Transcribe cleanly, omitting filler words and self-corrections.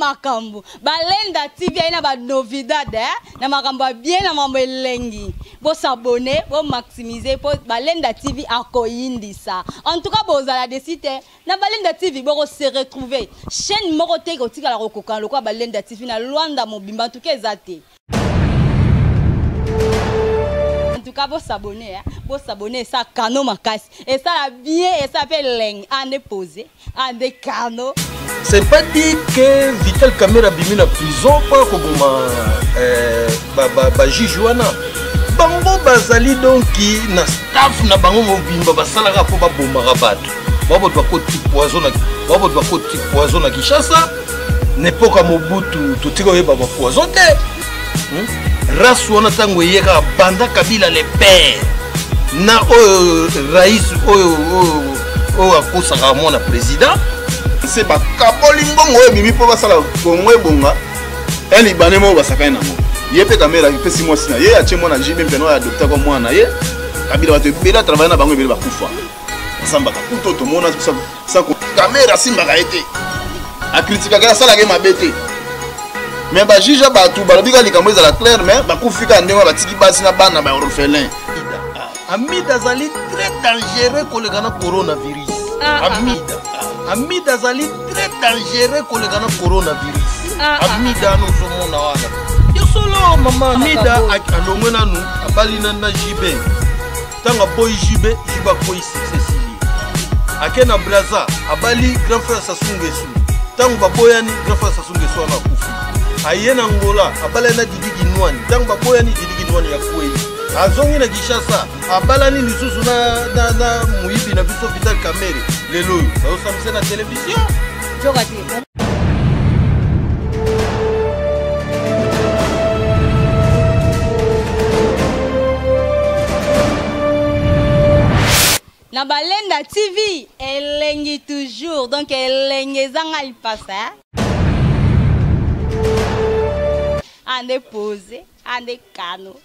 makambo. Balenda TV aye na ba novidade eh? Na makambo ya bien na makambo elengi. Bo s'abonner, bo maximiser po Balenda TV akoyindisa. En tout cas bozala desi te. Na Balenda TV boko se retrouver. Chaîne moko te kotikala kokoka lokola Balenda TV na Luanda mobimba en tout cas eza te. En tout cas bo s'abonner hein. Bo s'abonner ça kano makasi. Et ça la bien et ça fait leng ande poser ande kano. C'est pas dit que Vital Kamerhe abimi na prison mpo koboma euh, ba, ba, ba juge wana bango bazali donki na staff na bango mobimba basalaka mpo babomaka bato bango bato bakoti poison na bango bato bakoti poison na Kinshasa na epoka ya Mobutu totika oyeba ba poison te hmm? race wana ntango eye kaka banda Kabila le père na oyo rais oyo oyo oyo akosaka mwana président se bakaboli mbongo oyo ebimi mpo basala kongo ebonga un libanais moko basakani nango ye mpe kamera apesi mwasi na ye atie mwana jb mpe oyo adoptaka mwana na ye kabila bato ebele atravaille na bango ebele bakufa asambaka kutu tomona kamera asimbaka ye te akritikaka ye asalaka ye mabe te me bajuge ya bato balobi kaka likambo ezala claire me bakufi kaka ndenge wana batiki basi na bana ba orphelin amida azali très dangereux koleka na coronavirus ah, ah. amida amida azali très dangereux koleka na coronavirus ah, amida wana ozomona wana yo solo mama amida alongwe nanu abali nanu na jb ntango aboyi jb jb akoyi succès sili ake na braza abali grand frère sassou nguesso ntango baboyani grand frère sassou nguesso wana akufi aye na angola abalani na didi kinwani ntango baboyani didi kinwani akwei azongi na kinshasa abalani lisusu na, na, na moyibi na biso vital kamere lelo oyo bazosambisa na televizio Na Balenda TV, elengi toujours. Donc elengi ezanga lipasa. Hein? Ande posé, ande kano.